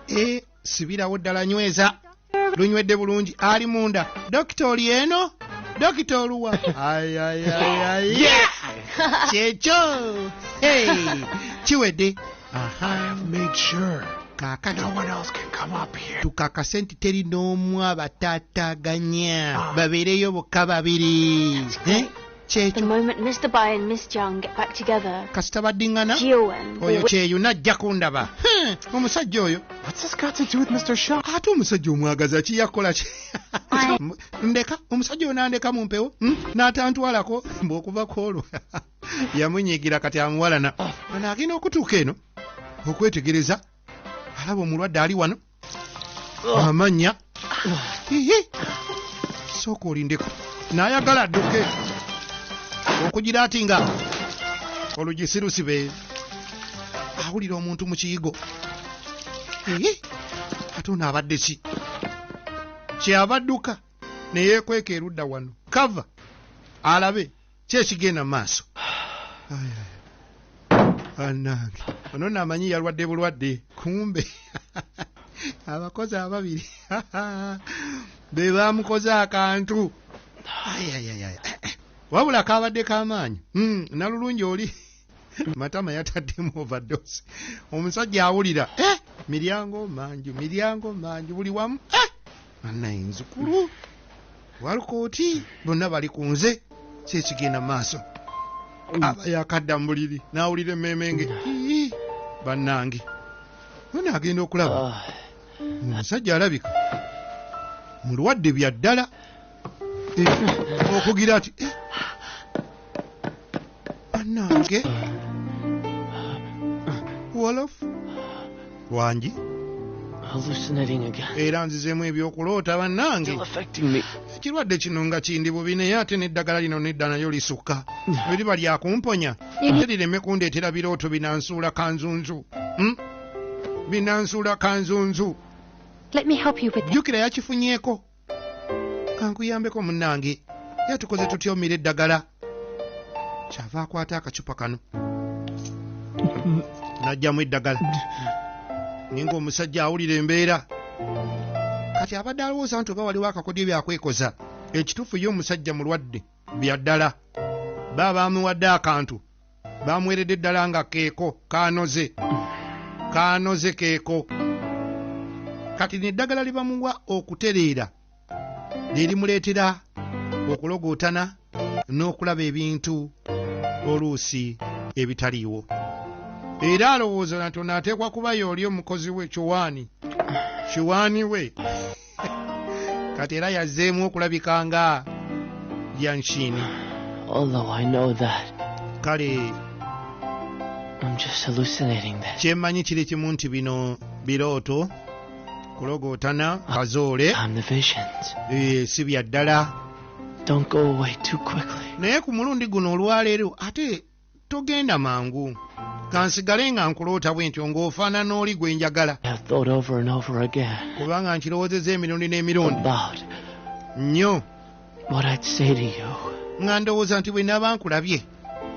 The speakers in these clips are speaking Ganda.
E, sibirawo ddala, nyweza lunywedde bulungi. Ali munda, dokita oli eno, dokita oluwa? Ayayayay, kyekyo. Hey, kiwedde. Aha. Made sure Kaakati no one else can come up here. Tukakase nti teri n'omu abataataganya, babeereyo bokka babiri. Eh? The Kyekyo. moment Mr. Bai and Miss Jiang get back together, Kasita baddiŋŋana, Jiawen oyo will kyeyuna ajja kundaba. Hmm, omusajja oyo. What's this got to do with Mr. Shaw? Ate omusajja omwagaza ki? Yakola ki? I- Ndeka omusajja oyo nandeka mu mpewo, N'atantwalako mbw'okuva ku olwo yamunyiigira, kati amuwalana. Ono agenda okutuuka eno okwetegereza, alaba omulwadde ali wano, amannya. Ihi! Sooka olindeko, n'ayagala adduke okugira ati nga olugi si lusibe, awulira omuntu mu kiyigo. Ihi! Ate ono abadde ki? Kyava adduka ne yeekweka erudda wano kava alabe ki ekigenda mu maaso. Ai, ai. Bannange, ono nno amanyi yalwadde bulwadde, kumbe abakozi ababiri be baamukoze akantu. Ai, ai, ai, ai. Wabula kabadde k'amaanyi. Nalulungi oli matama yataddemu overdose. Omusajja awulira, eh, miryango manju, miryango manju, buli wamu, eh! Annaye nzukulu walukooti bonna bali ku nze, kyekigenda mu maaso? Aba yakadda mu buliri n'awulira emmemenge. Ii, bannange, ono agenda okulaba omusajja alabika mulwadde bya ddala. Eh, okugira ati, eh, bannange, wolofu wangi. Hallucinating again. Era nzizeemu ebyokuloota, bannange. Still affecting me. Ekirwadde kino nga kindi bubi, naye ate n'eddagala lino nedda nayo lisukka. Bwe liba lyakumponya, ate lireme kundeetera birooto binansuula kanzunzu. Binansuula kanzunzu. Let me help you with that. Jjukira yakifunyeeko, kankuyambeko munnange. Yatukoze tutya omira eddagala? Kyava akwata akacupa kano n'ajjamu eddagala, naye ng'omusajja awulira embeera. Kati abadde alowooza nti oba waliwo akakodyo byakwekoza. Ekituufu ye omusajja mulwadde bya ddala, ba baamuwadde akantu, bamuweredde eddala nga keeko kanoze, kanoze keeko. Kati neddagala lye bamuwa okutereera lye limuleetera okulogootana n'okulaba ebintu oluusi ebitaliiwo, era alowooza nti ono ateekwa kuba y'oli omukozi we kiwaani, kiwaani we. Kati era yazzeemu okulabika nga Yanshiini. Although I know that Kale I'm just hallucinating this. Kyemmanyi kiri kimu nti bino birooto, kulogootana kazoole. I'm the visions. Eh, si bya ddala. Don't go away too quickly. Naye ku mulundi guno olwaleero ate togenda mangu, kansigale nga nkuloota bwe ntyo ng'ofaanana oli gwe njagala. I have thought over and over again Kubanga nkirowoozezza emirundi n'emirundi about nnyo what I'd say to you nga ndowooza nti bwe naaba nkulabye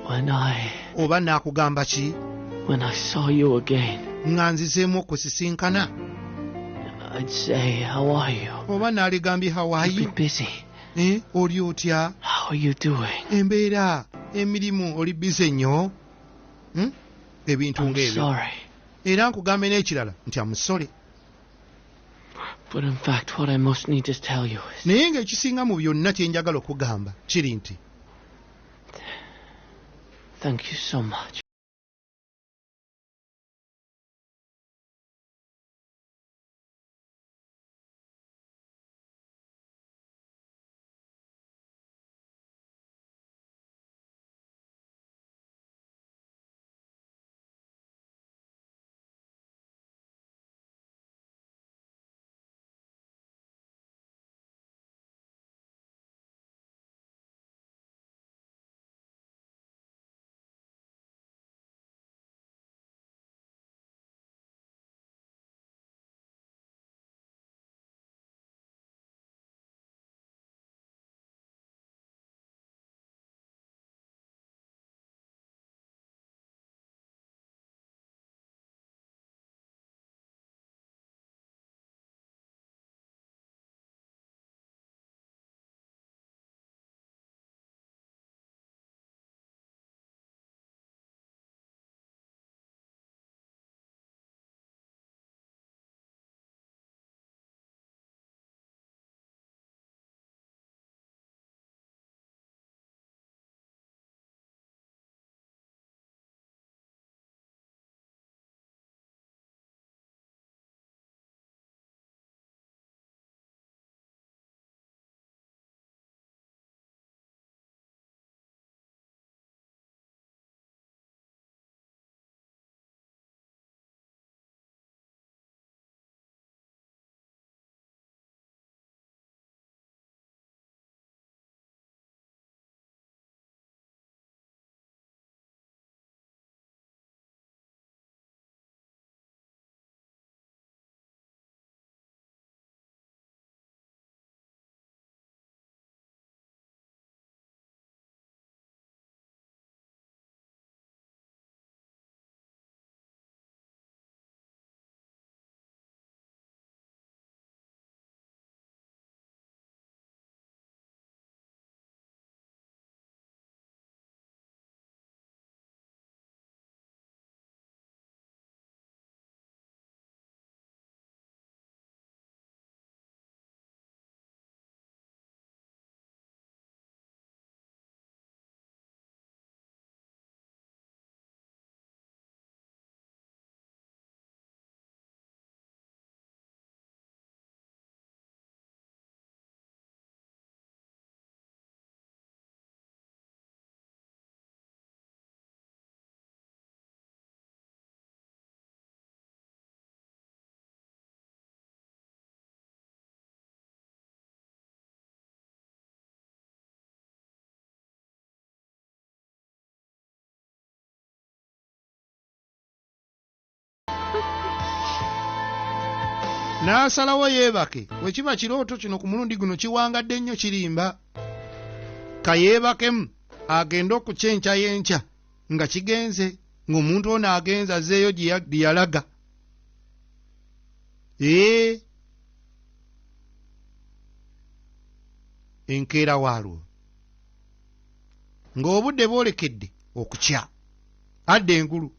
when I oba naakugamba ki when I saw you again. Nga nzizeemu okusisinkana. I'd say, "How are you?" Oba naaligambye, "How are You've you?" been busy. Eh, oli otya? How are you doing? Embeera, emirimu, oli busy nnyo? Ebintu I'm ng'ebyo. sorry. Era nkugambe n'ekirala nti am sorry. But in fact, what I most need to tell you is Naye ng'ekisinga mu byonna kye njagala okugamba kiri nti thank you so much. N'asalawo yeebake. Bwe kiba kirooto kino ku mulundi guno kiwangadde nnyo kirimba. Kayeebakemu agende okukyenkya yenkya nga kigenze ng'omuntu ono agenze azzeeyo gye yalaga. Enkeera waalwo ng'obudde bwolekedde okukya adda engulu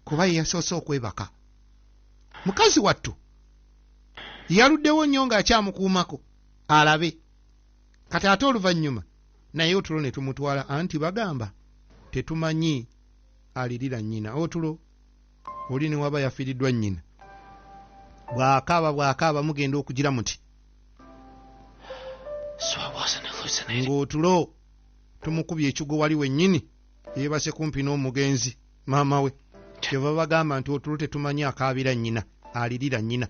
kuba ye yasoose okwebaka. Mukazi wattu yaluddewo nnyo ng'akyamukuumako alabe. Kati ate oluvannyuma naye otulo ne tumutwala, anti bagamba tetumanyi alirira nnyina. Otulo oli ne waba yafiiriddwa nnyina, bw'akaaba bw'akaaba mugenda okugira muti So I wasn't hallucinating. Ng'otulo tumukubye ekigo wali wennyini yeebase kumpi n'omugenzi maama we. Kyeva bagamba nti otulo tetumanyi akaabira nnyina alirira nnyina.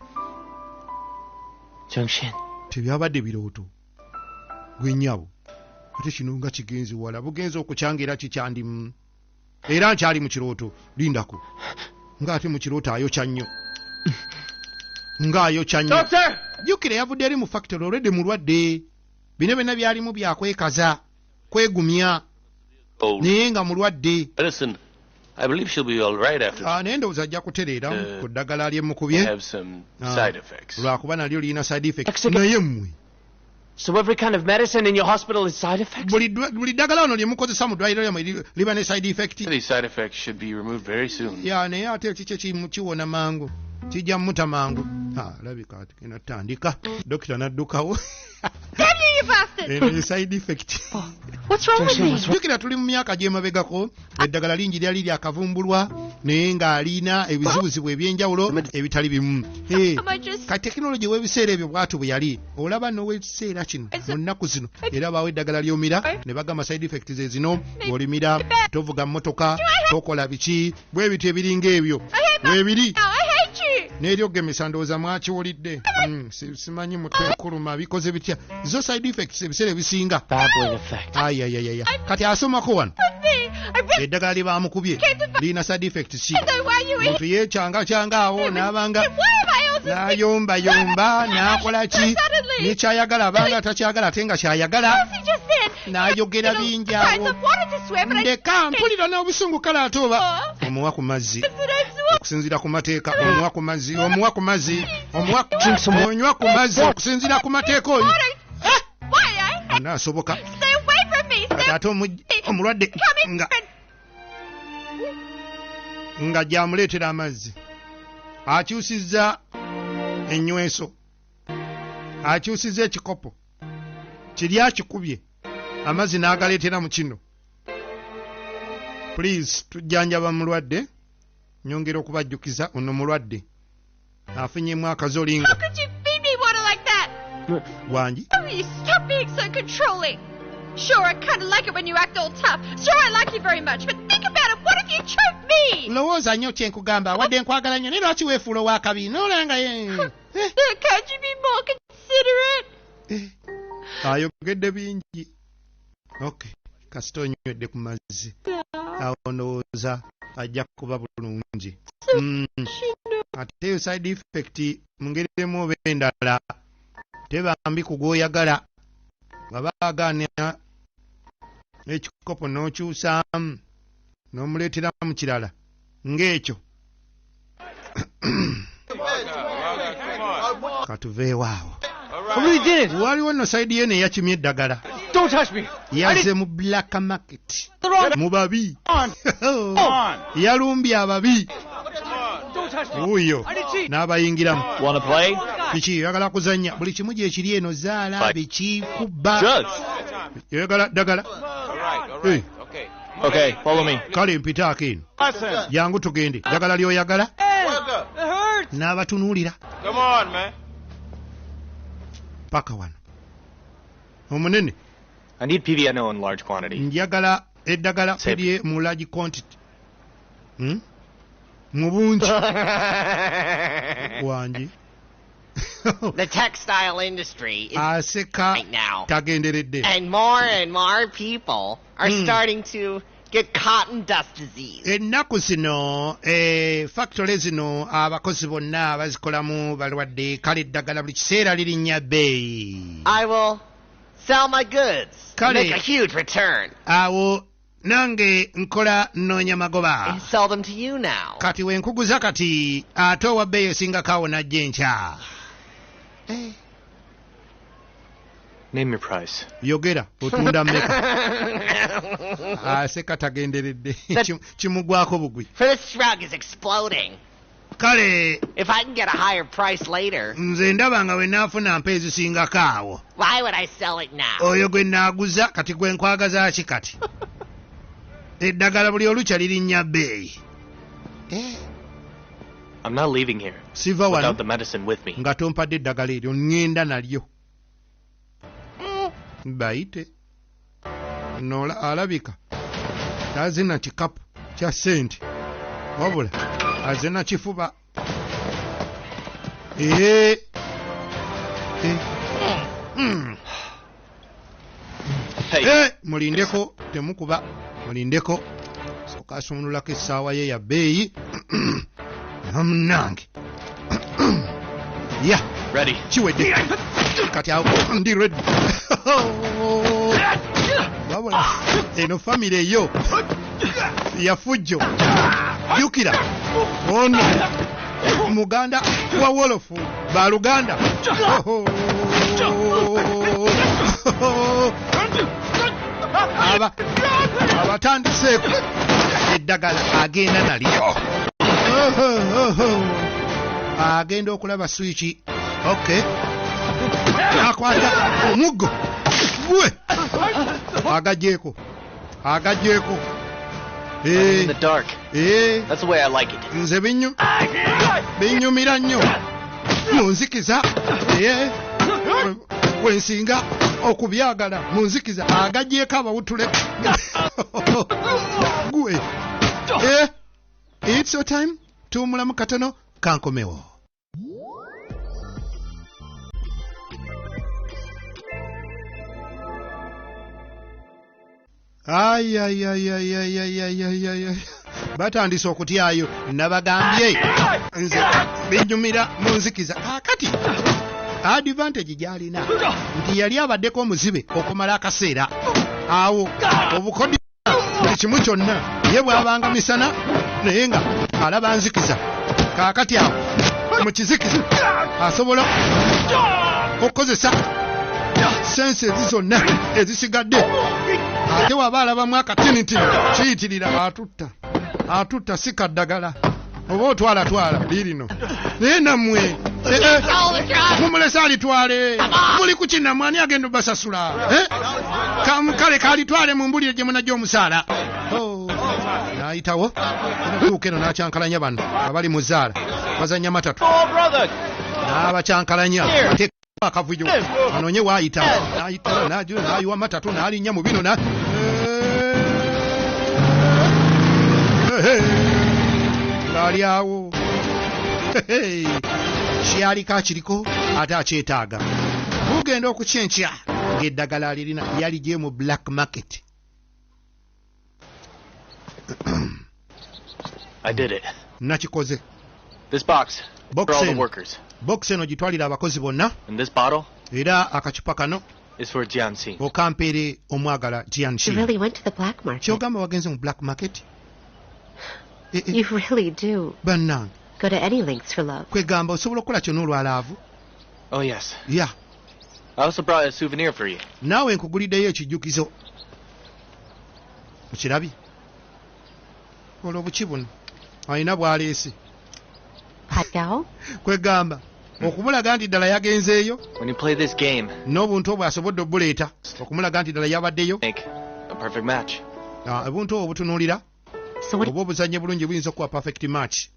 Jungshin. Tebyabadde birooto gwe nnyabo, ate kino nga kigenze wala, bugenze okukyanga era kikyandimu era nkyali mu kirooto. Lindako, ng'ate mu kirooto ayokya nnyo, ng'ayokya nnyo. Doctor! Jjukira yavudde eri mu factory olwedde mulwadde. Bino byonna byalimu byakwekaza kwegumya Old naye nga mulwadde. medicine. I believe she'll be all right after Ah, naye ndowooza ajja kutereera ku ddagala lyemukubye. have some Ah. side effects. Lwakuba nalyo lirina side effect. Mexican- Naye mmwe So every kind of medicine in your hospital is side effects? Buli ddagala wano lye mukozesa mu ddwaliro lyammwe liba ne side effect. These side effects should be removed very soon. Ya, naye ate kiki kiwona mangu kijja muta mangu. Ah, labika tugenda tutandika dokita n'addukawo. Damn you, you bastard! Eno ye side effect. What's wrong with me? Jjukira tuli mu myaka gy'emabegako, eddagala lingi lyali lyakavumbulwa naye ng'alina ebizibuzibu ebyenjawulo ebitali bimu. Am I just... Ka tekinologi w'ebiseera ebyo bw'atyo bwe yali olaba n'ow'ekiseera kino mu nnaku zino era baawo eddagala ly'omira ne bagamba side effects ze zino, olimira tovuga mmotoka, tokola biki, bwe bityo ebiringa ebyo weebiri. I hate you! N'eryogemesa ndowooza mwakiwulidde. Simanyi mutwe kuluma bikoze bitya, zo side effects ebiseera ebisinga. Babbling effect. Ayayayaya, kati asomako wano With me! I really eddagala lye baamukubye lirina side effects ki. don't know why you Muntu yeekyangakyanga awo n'abanga Why am I also n'ayombayomba n'akola ki nekyayagala abanga takyagala ate nga kyayagala Elsie just said n'ayogera bingi awo. I wanted to swear, but I Ndeka mpulira n'obusungu kale ate oba Oh. omuwa ku mazzi But I swore. okusinziira ku mateeka omuwa ku mazzi, omuwa ku mazzi, omuwa onywa ku mazzi okusinziira ku mateeka oyo. Why I Anaasoboka Stay away from me! kati Stay ate omulwadde Come in nga nga gyamuleetera amazzi, akyusizza ennyweso, akyusizza ekikopo kiri akikubye amazzi n'agaleetera mu kino. Please, tujjanjaba mulwadde, nyongera okubajjukiza ono mulwadde afunyemu akazolingo. How could you feed me water like that? Wangi. Oh, you stop being so controlling. Sure, I kind of like it when you act all tough. Sure, I like you very much, but think about it. What if you choke me? Lowooza nnyo kyenkugamba, wadde nkwagala nnyo naye lwaki weefuula owakabi nolanga ye. Can't you be more considerate? Eh, ayogedde bingi. Okay, kasita onywedde ku mazzi awo ndowooza ajja kuba bulungi. Ate eyo side effect mu ngeri emu oba endala tebambi ku gw'oyagala baba agaana ekikopo n'okyusaamu n'omuleetera mu kirala ng'ekyo katuveewo awo. I really did it! Waliwo nno side ye neyakimye eddagala. Don't touch me! Yazze mu black market The wrong mu babi on! yalumbye ababi. Don't touch me! Wuuyo I didn't cheat! n'abayingiramu. Wanna play? Biki, oyagala kuzannya? Buli kimu gyekiri eno zaala biki kubba. Drugs! Oyagala ddagala? Eh, Okay, follow me. Kale mpitaako eno, jangu tugende. Ddagala lyoyagala? It hurts! N'abatunuulira Come on, man. paka wano omunene. I need PVNO in large quantity. Njagala eddagala Sip. lye mu large quantity. Mu bungi. Wangi. The textile industry is Aseka right now. tagenderedde. And more and more people are starting to get cotton dust disease. Ennaku zino factory zino abakozi bonna bazikolamu balwadde, kale eddagala buli kiseera lirinnya bbeeyi. I will sell my goods. Kale. Make a huge return. Awo nange nkola nnoonya magoba. And sell them to you now. Kati wenkuguza kati ate owa bbeeyi esingako awo najja enkya. Name your price. Yogera otunda mmeka? Aseka tagenderedde. Kimugwako bugwi. For this drug is exploding. Kale If I can get a higher price later, nze ndaba nga we naafuna mpa ezisingako awo. why would I sell it now? Oyo gwe naaguza kati gwe nkwagaza ki kati? Eddagala buli olukya lirinnya bbeeyi. I'm not leaving here Siva wano without the medicine with me. nga tompadde eddagala eryo, ŋŋenda nalyo. Bayite nola alabika tazina kikapu kya ssente wabula azina kifuba. Hey. Mulindeko, temukuba, mulindeko. Soka asumululako essaawa ye ya bbeeyi. Munnange. Ya. Ready. Kiwedde. Kati awo ndi ready. Wabula eno famire yo yafujjo. Jjukira ono muganda wa wolofu baluganda. Aba abatandiseeko eddagala agenda nalyo. Agenda okulaba swiki. Okay. Akwata omuggo gwe agagyeko agagyeko. In the dark. That's the way I like it. Nze binyumira nnyo munzikiza. Wensinga okubyagala munzikiza. Agagyeko abawutule gwe. It's your time. Tuwummulamu katono kankomewo. Ay ay ay ay ay ay ay ay ay. Batandise okutyayo nabagambye nze binyumira munzikiza. Kaakati advantage gy'alina nti yali abaddeko omuzibe okumala akaseera awo obukodi buli kimu kyonna ye bw'abanga misana naye nga alaba nzikiza. Kaakati awo mu kizikiza asobola okukozesa sense ezi zonna ezisigadde. Ate waba alabamu akatinitini kiyitirira atutta atutta si kaddagala oba otwala twala liirino naye nammwe mumulese alitwale muli ku kinnammwe ani agenda obbasasula? Kale kalitwale mumbulire gye munajja omusaala. N'ayitawo tuuka eno n'akyankalanya bano abali mu zaala bazannya matatu n'abakyankalanya akavuyo anoonye waayita n'ayita n'ayiwa matatu n'alinnya mu bino ng'ali awo kyaliko akiriko ate akyetaaga. Bugenda okukyenkya ng'eddagala alirina yaligye mu black market. I did it. Nakikoze. This box for all the workers. Box eno gitwalira abakozi bonna. And this bottle era akacupa kano is for Jianxi. Okampeere omwagala Jianxi. You really went to the black market. Kyogamba wagenze mu black market? You really do. Bannange. Go to any lengths for love. Kwegamba osobola okukola kyonna olwalaavu. Oh yes. Yeah. I also brought a souvenir for you. Naawe nkuguliddeyo ekijjukizo. Okirabye? Olwo buki buno alina bw'aleese. Kwegamba okumulaga nti ddala yagenzeeyo When you play this game, n'obuntu obwo asobodde obuleeta okumulaga nti ddala yabaddeyo. make a perfect match. Obuntu obwo butunuulira oba obuzannyo bulungi buyinza okuba perfect match.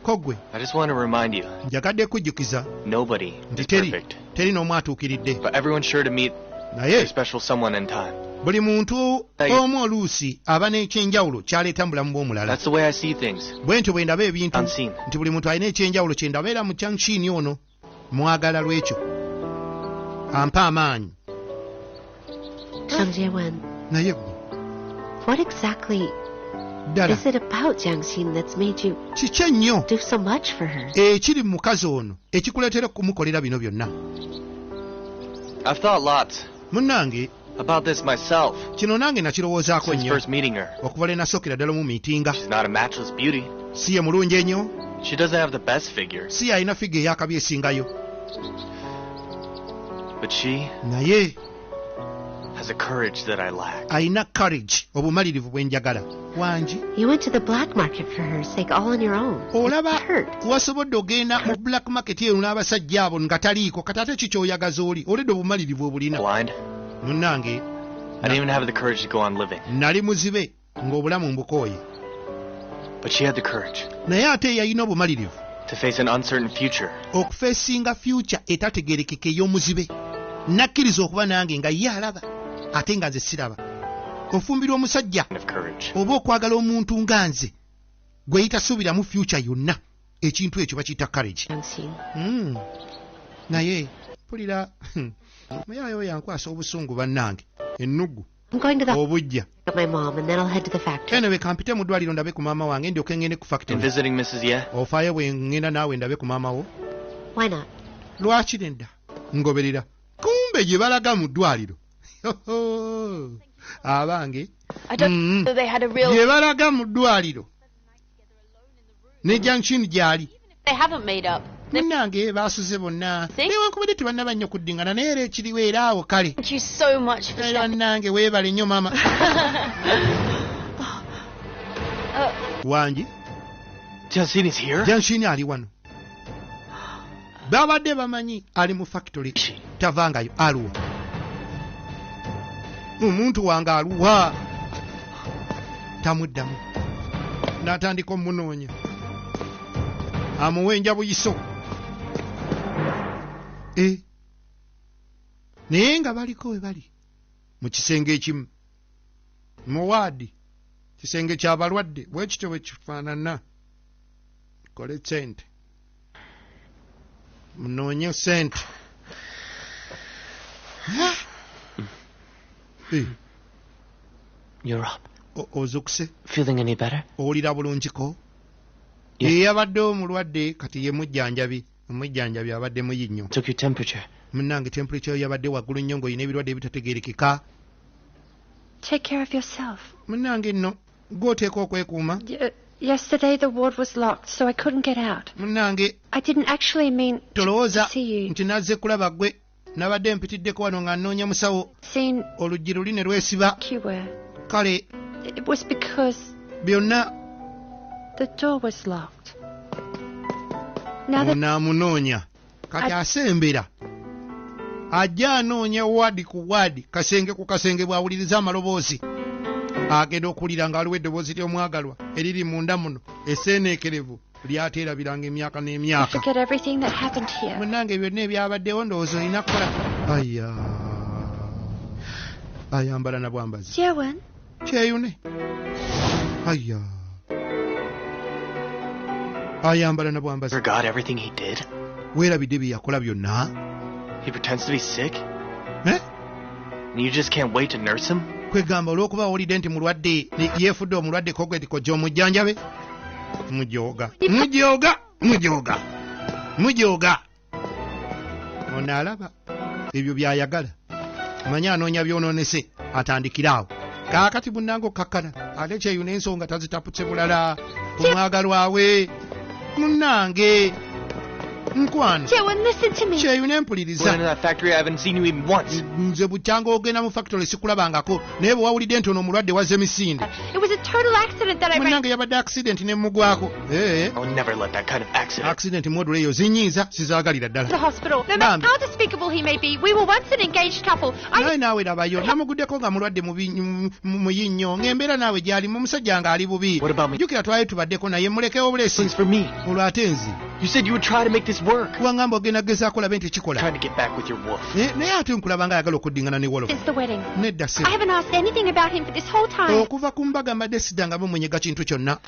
Ko ggwe I just want to remind you, njagadde kujjukiza nobody nti is teri perfect, teri n'omu atuukiridde, but everyone's sure to meet naye their special someone in time. buli muntu omu oluusi aba n'ekyenjawulo ky'aleeta mu bulamu bw'omulala. That's the way I see things. Bwe ntyo bwe ndaba ebintu Unseen. nti buli muntu alina ekyenjawulo kye ndaba era mu Changshin ono mwagala lw'ekyo ampa amaanyi. Shang Jiewen. Naye gwe What exactly Ddala is it about Jiangxin that's made you kiki ennyo do so much for her? Ekiri mu mukazi ono ekikuleetera okumukolera bino byonna? I've thought lots Munnange, about this myself kino nange nakirowoozaako since nnyo first meeting her. Okuva lwe nasookera ddala mu miitinga. She's not a matchless beauty. Si ye mulungi ennyo. She doesn't have the best figure, Si ye alina figure ey'akabi esingayo, but she naye has a courage that I lack. Alina courage, obumalirivu bwe njagala. Wangi? You went to the black market for her sake all on your own. Olaba It hurt. wasobodde ogenda mu black market eyo n'abasajja abo nga taliiko. Kati ate ki kyoyagaza? Oli oledde obumalirivu obulina. Blind. Munnange, I didn't even have the courage to go on living. Nali muzibe ng'obulamu mbukooye. But she had the courage Naye ate yalina obumalirivu to face an uncertain future. Okufacinga future etategerekeka ey'omuzibe. Nakkiriza okuba nange nga ye alaba ate nga nze siraba. Ofumbirwa omusajja Kind of courage. oba okwagala omuntu nga nze gwe yitasuubiramu future yonna, ekintu ekyo bakiyita courage. Jiangxin. Naye mpulira muyayo yankwasa obusungu bannange, ennugu, I'm going to the obujja. At my mom and then I'll head to the factory. Anyway, kampite mu ddwaliro ndabe ku maama wange ndyoke ngende ku And factory. visiting Mrs. Ye? Ofaayo bwe ngenda naawe ndabe ku maama wo? Why not? Lwaki nedda? Ngoberera. Kumbe gye balaga mu ddwaliro, abange, I don't know they had a real. Gye balaga mu ddwaliro ne Junction gyali. They haven't made up. They Munnange, baasuze bonna See? newankubadde tebannaba nnyo kuddingana, naye era ekiriwo era awo kale. Thank you so much for Era stepping. nnange weebale nnyo maama. Wangi? Jiangxin is here? Junction ali wano. Babadde bamanyi ali mu factory, tavangayo. Aluwa omuntu wange? Aluwa? Tamuddamu. N'atandika omunoonya, amuwa enjabuyiso. E, naye nga baliko we bali mu kisenge ekimu mu ward, kisenge ky'abalwadde bwe kityo bwe kifaanana. Kole sente, munoonye sente. Eh, You're up. Ozukuse. Feeling any better? Owulira bulungiko? Yeah. Ye yabadde omulwadde, kati ye mujjanjabi. Omujjanjabi abadde muyi nnyo. Took your temperature. Munnange, temperature yo yabadde waggulu nnyo ng'olina ebirwadde ebitategeerekeka. Take care of yourself. Munnange nno gw'oteeka okwekuuma. Yesterday the ward was locked, so I couldn't get out. Munnange, I didn't actually mean to tolowooza see you. Nti nazze kulaba ggwe. Nabadde mpitiddeko wano nga nnoonya musawo, Seen oluggi luli ne lwesiba. you were. Kale It was because byonna the door was locked. Now that onaamunoonya kati asembera ajja anoonya ward ku ward, kasenge ku kasenge, bw'awuliriza amaloboozi agenda okuwulira nga waliwo eddoboozi ly'omwagalwa eriri munda muno eseeneekerevu lyateerabiranga emyaka n'emyaka. Forget everything that happened here. Munnange, byonna ebyabaddewo ndowooza olina kukola. Aya, ayambala na bwambazi. Jewen, Kyeyune aya ayambala na bwambazi. Forgot everything he did? Weerabidde bye yakola byonna? He pretends to be sick? Eh? And you just can't wait to nurse him? Kwegamba olw'okuba owulidde nti mulwadde yeefudde omulwadde kogwetiko gy'omujjanjabe. Mujooga, mujooga, mujooga, mujooga. Ono alaba ebyo by'ayagala, manyi anoonya byonoonese atandikire awo. Kaakati munnange okkakkana ate kyeyuna ensonga tazitaputse bulala omwagalwawe. Munnange, nkwano. Jewen, listen to me. Kyeyuna, empuliriza. Went into that factory, I haven't seen you even once. Nze bukyanga ogenda mu factory sikulabangako, naye bwe wawulidde nti ono omulwadde wazze misinde. It was a total accident that I ran. Munnange, yabadde accident ne mugwako. Ee. I would never let that kind of accident. Accident module eyo zinyiiza, sizaagalira To the ddala. hospital. No Bambi. matter how despicable he may be, we were once an engaged couple. I Naye naawe labayo namuguddeko nga mulwadde mubi muyi nnyo ng'embeera naawe gy'alimu omusajja ng'ali bubi. What about me? Jjukira twali tubaddeko naye, mulekewo bulesi. Things for me. Olwo ate nze? You said you would try to make this work. Wangamba ogenda gezaako olabe nti kikola. Trying to get back with your wolf. Naye ate nkulaba nga ayagala okuddingana ne wolofu. Since the wedding. Nedda se. I haven't asked anything about him for this whole time. Okuva ku mbaga mbadde siddangamu munyega kintu kyonna.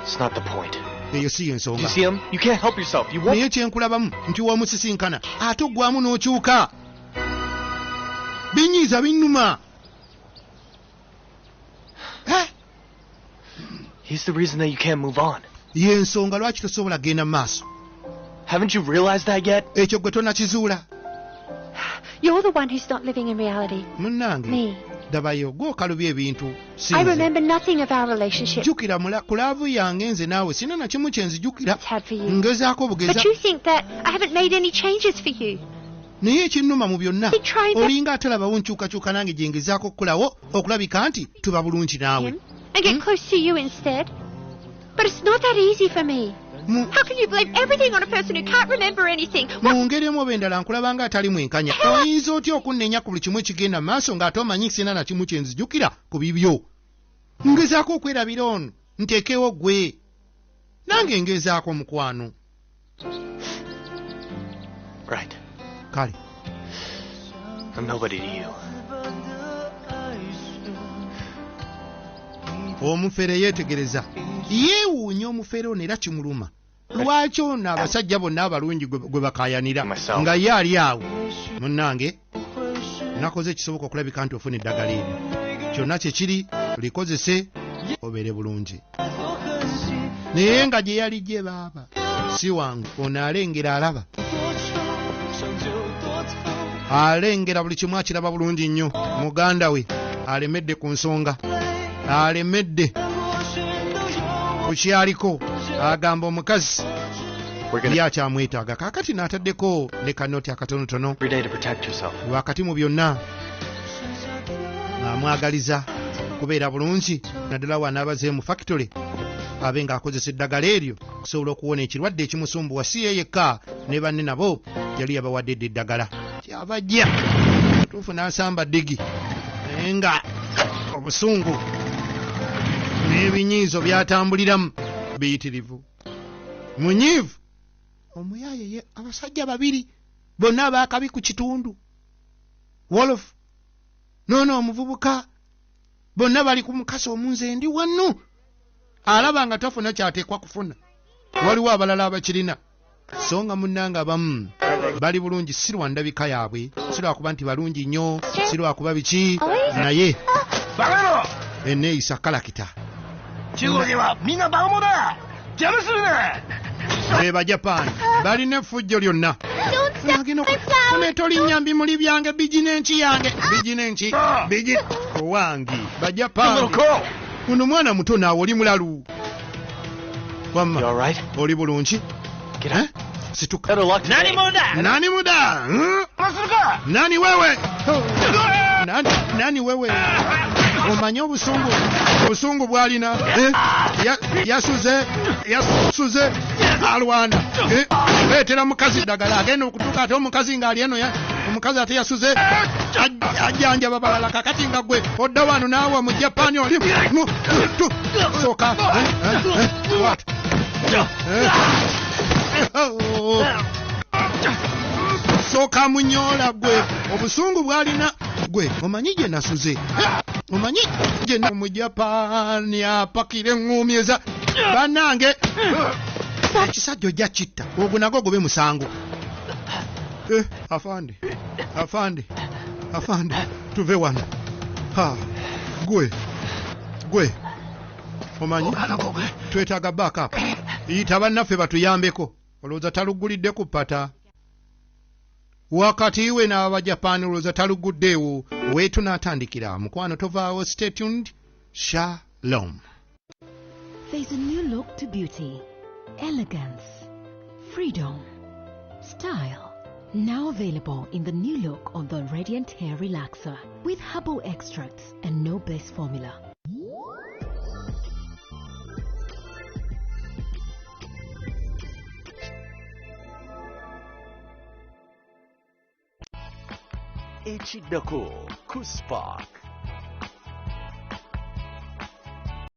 It's not the point. Eyo si Do you y'ensonga. see him? You can't help yourself. You won't. Naye kyenkulabamu nti w'omusisinkana ate oggwamu n'okyuka, binyiiza, binnuma. Eh? He's the reason that you can't move on. Yensonga lwaki tosobola genda maaso. Haven't you realized that yet? Ekyo gwe tonakizuula. You're the one who's not living in reality. Munnange. Me. Dabayo gw'okalubya ebintu. I remember nothing of our relationship. Jjukira ku laavu yange nze naawe sina na kimu kye nzijukira. Ngezaako bugeza. But you think that I haven't made any changes for you. Naye ekinnuma mu byonna olinga atalabawo nkyukakyuka nange gye ngezaako okukolawo okulabika nti tuba bulungi naawe. And get close to you instead. But it's not that easy for me. How can you blame everything on a person who can't remember anything? Mu ngeri emu oba endala nkulaba nga atali mwenkanya. Oyinza otya okunnenya ku buli kimu ekigenda mu maaso ng'ate omanyi sina na kimu kye nzijukira ku bibyo? Ngezaako okwerabira ono nteekewo ggwe. Nange ngezaako mukwano. Right. Kale. I'm nobody to you. Omufere yeetegereza. Yeewuunya omufere ono era kimuluma. Lwaki ono abasajja bonna abalungi gwe bakaayanira nga ye ali awo? Munnange, nakoze ekisoboka okulabika nti ofuna eddagala eryo. Kyonna kye kiri likozese obeere bulungi. Naye nga gye yali gye baaba si wangu. Ono alengera alaba. Alengera buli kimu akiraba bulungi nnyo. Muganda we alemedde ku nsonga. Alemedde ku kyaliko. Agamba omukazi yali akyamwetaaga. Kaakati n'ataddeko ne kanoti akatonotono. Wakati mu byonna ng'amwagaliza kubeera bulungi naddala w'anaabaze mu factory abe ng'akozesa eddagala eryo okusobola okuwona ekirwadde ekimusumbuwa. Si ye yekka ne banne nabo yali yabawadde dda eddagala. Kyava ajja tuufu n'asamba ddigi naye nga obusungu n'ebinyiizo byatambuliramu biyitirivu. Munyiivu omuyaaye ye abasajja babiri bonna abaakabi ku kitundu. Wolofu noono omuvubuka bonna bali ku mukasi omunze ndi wano. Alaba nga tafuna kyateekwa kufuna. Waliwo abalala abakirina. So nga munnange abamu bali bulungi si lwa ndabika yaabwe, si lwakuba nti balungi nnyo, si lwakuba biki, naye enneeyisa kalakita. Be Bajapaani balina effujjo lyonna. Tolinnya mbimuli byange biginenki yange biginenki bigi owange Bajapaani. Ono mwana muto naawe oli mulalu. Wamma oli bulungi? Situka. Nani muda? Nani wewe? Nani wewe? Omanyi obusungu obusungu bw'alina. Yasuze alwana. Leetera mukazi ddagala agenda okutuuka ate omukazi ng'ali eno omukazi ate yasuze ajjanjaba balala. Kakati nga ggwe odda wano naawe mu Japaani oli sooka sooka munyoola ggwe obusungu bw'alina gwe omanyi gye nasuze. Omanyi gye mu Japaani apakira eŋŋuumi eza bannange. Ekisajja ojja kitta ogwo nagwo gube musango. Afande afande afande tuve wano. Ha gwe gwe omanyi twetaaga backup. Yita bannaffe batuyambeko. Olowooza talugulidde ku ppata. Wakati we n'Abajapaani olowooza taluguddeewo. Weetunaatandikira mukwano tovaawo. Stay tuned. Shalom. There's a new look to beauty, elegance, freedom, style. Now available in the new look of the Radiant Hair Relaxer with herbal extracts and no base formula. Ekiddako ku Spark.